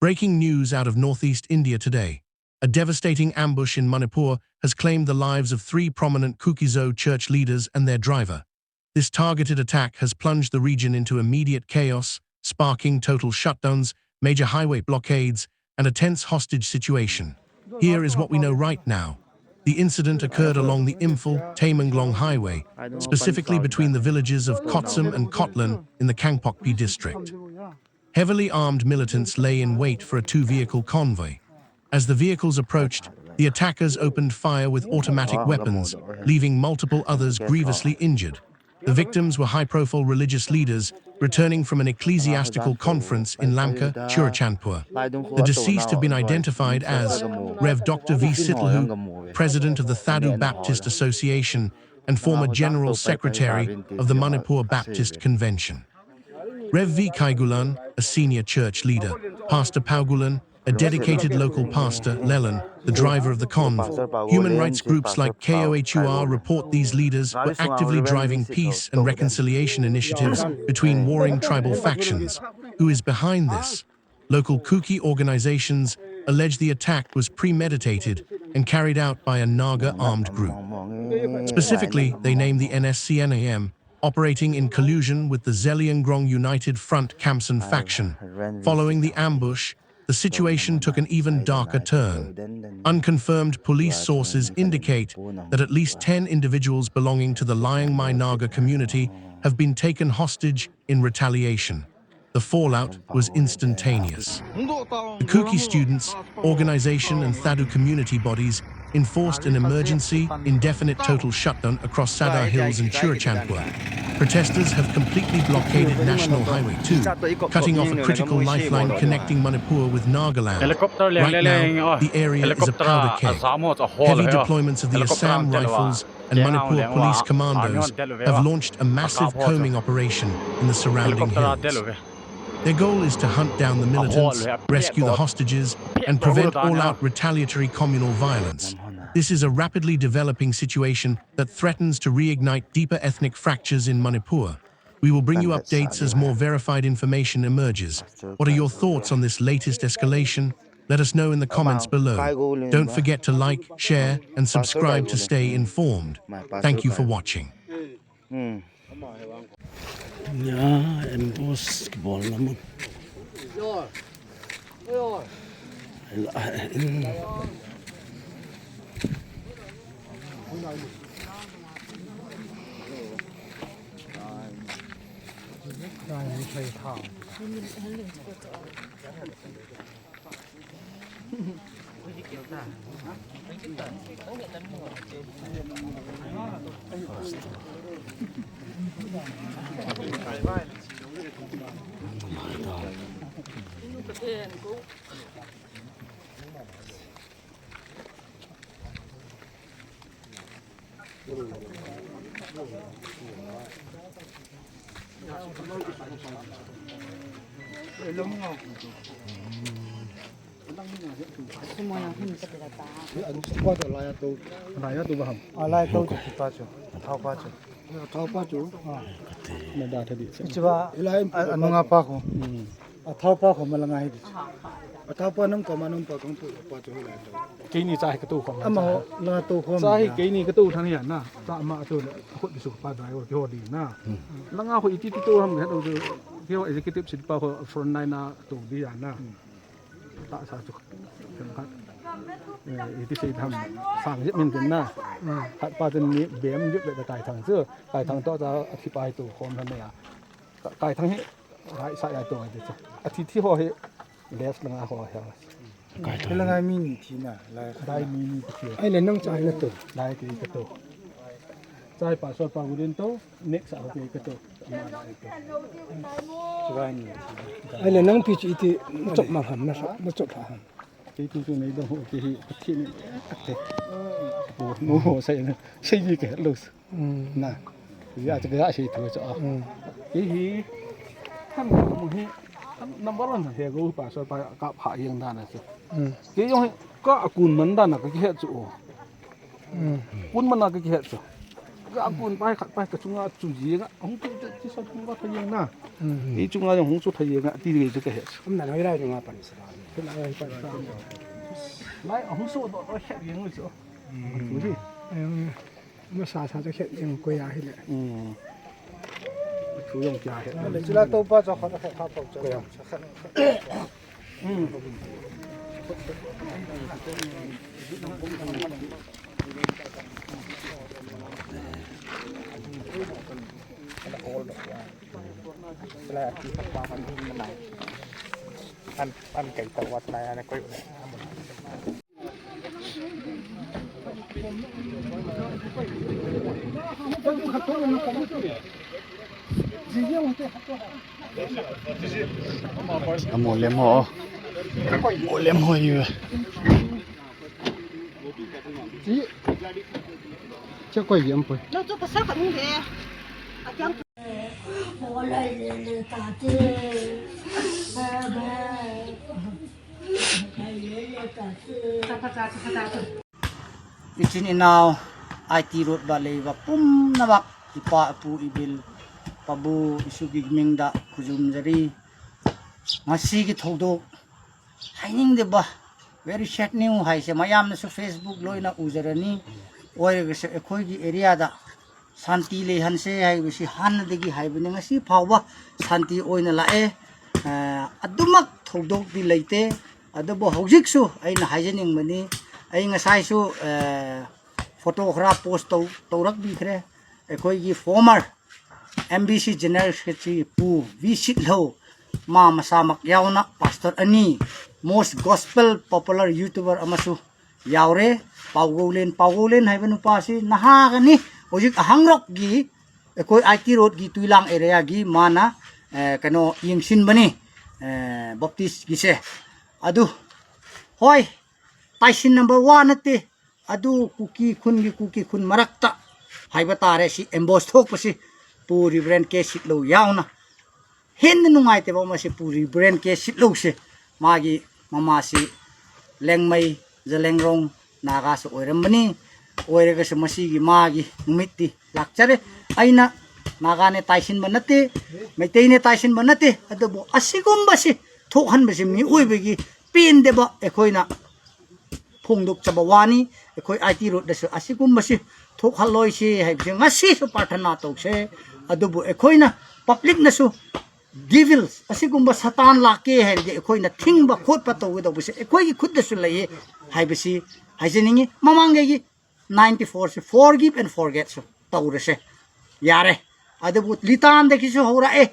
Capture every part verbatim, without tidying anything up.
Breaking news out of northeast India today. A devastating ambush in Manipur has claimed the lives of three prominent Kuki-Zo church leaders and their driver. This targeted attack has plunged the region into immediate chaos, sparking total shutdowns, major highway blockades, and a tense hostage situation. Here is what we know right now. The incident occurred along the Imphal Tamenglong Highway, specifically between the villages of Kotsam and Kotlan in the Kangpokpi district. Heavily armed militants lay in wait for a two-vehicle convoy. As the vehicles approached, the attackers opened fire with automatic weapons, leaving multiple others grievously injured. The victims were high-profile religious leaders returning from an ecclesiastical conference in Lamka, Churachandpur. The deceased have been identified as Rev Doctor V Sitlhou, President of the Thadou Baptist Association and former General Secretary of the Manipur Baptist Convention. Rev V Khaigulan, a senior church leader, Pastor Phao Gulan, a dedicated local pastor, Lelan, the driver of the convoy. Human rights groups like K O H U R report these leaders were actively driving peace and reconciliation initiatives between warring tribal factions. Who is behind this? Local Kuki organizations allege the attack was premeditated and carried out by a Naga armed group. Specifically, they name the N S C N A M, operating in collusion with the Zeliangrong United Front Khamsin faction. Following the ambush, the situation took an even darker turn. Unconfirmed police sources indicate that at least ten individuals belonging to the Liangmai Naga community have been taken hostage in retaliation. The fallout was instantaneous. The Kuki students, organization and Thadou community bodies enforced an emergency, indefinite total shutdown across Sadar Hills and Churachandpur. Protesters have completely blockaded National Highway two, cutting off a critical lifeline connecting Manipur with Nagaland. Right now, the area is a powder keg. Heavy deployments of the Assam Rifles and Manipur police commandos have launched a massive combing operation in the surrounding hills. Their goal is to hunt down the militants, rescue the hostages, and prevent all-out retaliatory communal violence. This is a rapidly developing situation that threatens to reignite deeper ethnic fractures in Manipur. We will bring you updates as more verified information emerges. What are your thoughts on this latest escalation? Let us know in the comments below. Don't forget to like, share, and subscribe to stay informed. Thank you for watching. Ya, ambush kibol na mun. Laiya to baham. Laiya to chu kipa chu. Thao pa chu. Thao pa chu. Na da thadi. Chiba. Anunga pa ko. Athao pa khom langa hi. Athao pa nang koma nang pa kong pu pa chu hilai to. Keini cha hi katu khom. Amaho langa to khom. Cha hi keini katu thang hi na. Cha ama tu le khut disu pa driver kiho di na. Langa ho iti ti to ham he to. Kiho executive sit pa ho front line na to di ya na. Ta sa chu. Iti sei tham sang jep min tin na. Hat pa tin ni bem jep le kai thang chu. Kai thang to cha athi pa hi to khom na ya. Kai thang hi. Hai sa ya to ai de chu. Athi thi ho hi left langa ho hi. Kai thang. Langa mi ni thi na. Dai mi ni thi. Ai le nang cha na to. Dai ki ka to. Chai pa so pa gudin to next a ho ki ka to. Chai ni. Ai le nang pi chi ti chop ma ham na sa ma chop ham. Kei tu tu nei dong ho kei hi, Pathen in ate. Mo mo sai na, sai ni ke lo. Na. Ya te ga sai tu cha. Kei hi, tham mo hi, number one he go pa so pa ka pha yang da na chu. Kei jong hi, ka akun man da na ka ki he chu. Kun man na ka ki he chu. Ga kun pai khat pai ka chunga chu ji nga hung chu chu sa chu ba tha yang na. Hmm. I chunga jong hung chu tha yang a ti ge chu ka he. Am na noi rai nga pan sa. Kun ai pa ta. Lai hung so do do he yang chu. Hmm. Chu ji. Em, ma sa sa chu he yang ko ya hi le. Hmm. Chu jong kya he. Le chu la to pa cho khat khat pa cho. Ko ya. Amo lem ho. Amo lem ho yu. Chi. Chi koi yam poi. Lo chu pasal ka nung de. A kyang. Ichin inao, I T Road ba lei ba pum na bak, ipa ipu ibil, pabu isu gigming da khujum jari. Ngasi ki thodo. Haining de ba. Very sad news hai se mayam na su Facebook loi na ujarani. Oi ke se ekhoi ki area da. Santi lei han se hai bisi han de gi hai bini ngasi phao ba. Santi oi na la e. Eh, adumak thodo di lei te. Adubo hojik su ai na hai janing mani. Ai ngasai su, eh, photograph post to, to rak bi kre. Ekhoi ki former M B C General Secretary Pu V Sitlhou, ma masa mak yauna Pastor ani, most gospel popular YouTuber amasu yaure, Pau Golen, Pau Golen hai benu pa si naha kani, ojik ahang rok gi, eh, koi I T Road gi Tuilang area gi mana, eh, kano yingsin bani, eh, Baptist gi se. Adu, hoi, taisin number one ati, Adu Kuki khun gi Kuki khun marakta. Haiba tare si ambush thok pa si. Pu Reverend K Sitlhou yauna. Hin nungai te ba ma si Pu Reverend K Sitlhou si. Magi mama si Lengmai Zeliangrong Naga si oiram bani. Oire ka si masi gi magi mumit ti. Lakchare. Aina Naga ne taisin ba nate. Meitei ne taisin ba nate. Adubo asigum ba si. Thok han ba si mi oi ba gi. Pin de ba ekhoi na. Phongdok chaba wani, ekhoi I T Road da su, asigum ba si, thok haloi si, hai si, ngasi su prarthana to se, adubu ekhoi na, public na su, devils, asigum ba Satan la ke hai de, ekhoi na thing ba khot pa to do ba si, ekhoi ki khut da su lai, hai ba si, hai si ningi, mamang ge gi, ninety four si, forgive and forget su, to re se, yare, adubu litan de ki su ho ra e,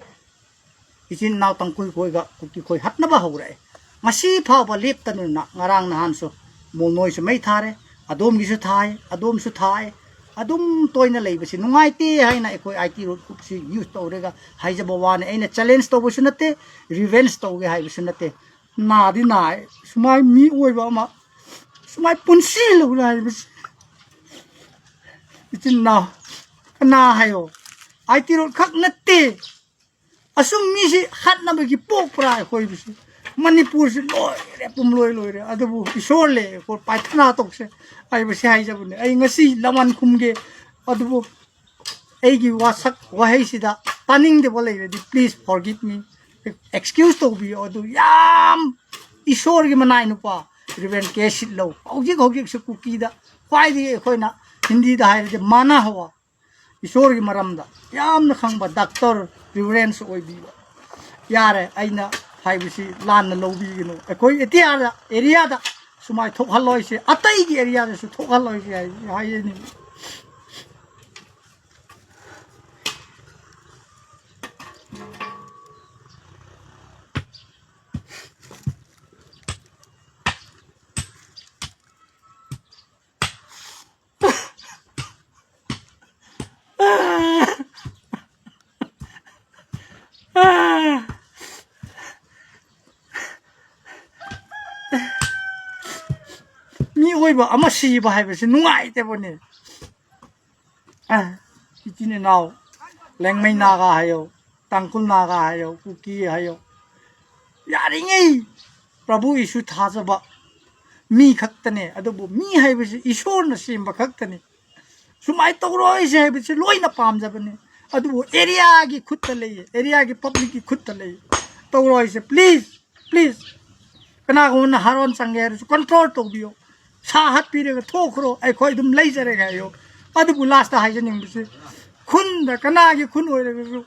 Ichin nao tangkui koi ga, Kuki koi hatna ba ho re. Ngasi phao ba lip tanu na, ngarang nahan su. Molnoi su mei thare. Adom gi su thai, adom su thai. Adom toina lei ba si. Nungai te hai na ekhoi I T Road kup si use to re ga. Hai ja ba wa ne, ei na challenge to ba su nate. Revenge to ge hai ba su nate. Na di na, sumai mi oi ba ma. Sumai pun si lo na, hai ba si. Ichin nao. Na hai o. I T Road khak nate. Asum mi si khat na ba ki pok pra khoi bi si. Manipur si loi re, pum loi loi re. Adubu, Isor le, ko pai thana tok se. Ai ba si hai ja bu ne. Ai ngasi laman khum ge. Adubu, ei gi wasak, wahei si da. Taning de ba lei re di. Please forgive me. Excuse to bi, adu yam. Isor gi manai nu pa. Reverend K Sitlhou. Hojik, hojik su Kuki da. Khoi di khoi na. Hindi da hai de mana hoa. Isor gi maram da. Yamna khang ba doctor, reverend su oi bi ba. Yare, aina hai bi si lan na lo bi gi no. Ekhoi eti ara area da. Sumai thok haloi si. Atai gi area da su thok haloi si hai, hai ni. Mi oi ba, ama si ba hai ba si, nungai te ba ni. Ah, ichin inao. Lengmai Naga hai o, Tangkhul Naga hai o, Kuki hai o. Yari ngai. Prabhu Isu tha sa ba. Mi khak ta ne, adubu mi hai ba si, Isor na sim ba khak ta ne. ꯁꯨꯃꯥꯏꯅ ꯇꯧꯔꯣꯏꯁꯦ ꯍꯥꯏꯕꯁꯦ ꯂꯣꯏꯅ ꯄꯥꯝꯖꯕꯅꯤ꯫ ꯑꯗꯨꯕꯨ ꯑꯦꯔꯤꯌꯥꯒꯤ ꯈꯨꯠꯇ ꯂꯩꯌꯦ, ꯑꯦꯔꯤꯌꯥꯒꯤ ꯄꯕ꯭ꯂꯤꯛꯀꯤ ꯈꯨꯠꯇ ꯂꯩꯌꯦ꯫ ꯇꯧꯔꯣꯏꯁꯦ, please, please꯫ ꯀꯅꯥꯒꯨꯝꯕꯅ ꯍꯥꯔꯣꯟ ꯆꯪꯒꯦ ꯍꯥꯏꯔꯁꯨ ꯀꯟꯇ꯭ꯔꯣꯜ ꯇꯧꯕꯤꯌꯣ꯫ ꯁꯥ ꯍꯥꯠꯄꯤꯔꯒ ꯊꯣꯛꯈ꯭ꯔꯣ, ꯑꯩꯈꯣꯏ ꯑꯗꯨꯝ ꯂꯩꯖꯔꯒꯦ ꯍꯥꯏꯌꯣ꯫ ꯑꯗꯨꯕꯨ ꯂꯥꯁꯇ ꯍꯥꯏꯖꯅꯤꯡꯕꯁꯤ, ꯈꯨꯟꯗ ꯀꯅꯥꯒꯤ ꯈꯨꯟ ꯑꯣꯏꯔꯒꯁꯨ,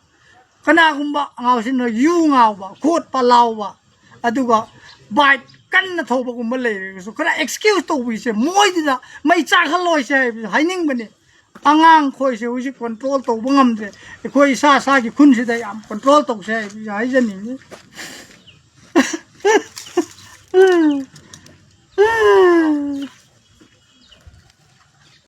ꯀꯅꯥꯒꯨꯝꯕ ꯑꯉꯥꯎꯁꯤꯡꯅ ꯌꯨ ꯉꯥꯎꯕ, ꯈꯣꯠꯄ, ꯂꯥꯎꯕ, ꯑꯗꯨꯒ ꯕꯥꯏꯛ ꯀꯟꯅ ꯊꯧꯕꯒꯨꯝꯕ ꯂꯩꯔꯒꯁꯨ ꯈꯔ ꯑꯦꯛꯁꯀ꯭ꯌꯨꯁ ꯇꯧꯕꯤꯁꯦ, ꯃꯣꯏꯗꯨꯗ ꯃꯩ ꯆꯥꯛꯍꯜꯂꯣꯏꯁꯦ ꯍꯥꯏꯕꯁꯨ ꯍꯥꯏꯅꯤꯡꯕꯅꯤ꯫ ꯑꯉꯥꯡ ꯈꯣꯏꯁꯦ ꯍꯧꯖꯤꯛ ꯀꯟꯇ꯭ꯔꯣꯜ ꯇꯧꯕ ꯉꯝꯗ꯭ꯔꯦ꯫ ꯑꯩꯈꯣꯏ ꯏꯁꯥ ꯏꯁꯥꯒꯤ ꯈꯨꯟꯁꯤꯗ ꯌꯥꯝ ꯀꯟꯇ꯭ꯔꯣꯜ ꯇꯧꯁꯦ ꯍꯥꯏꯕꯁꯨ ꯍꯥꯏꯖꯅꯤꯡꯉꯤ꯫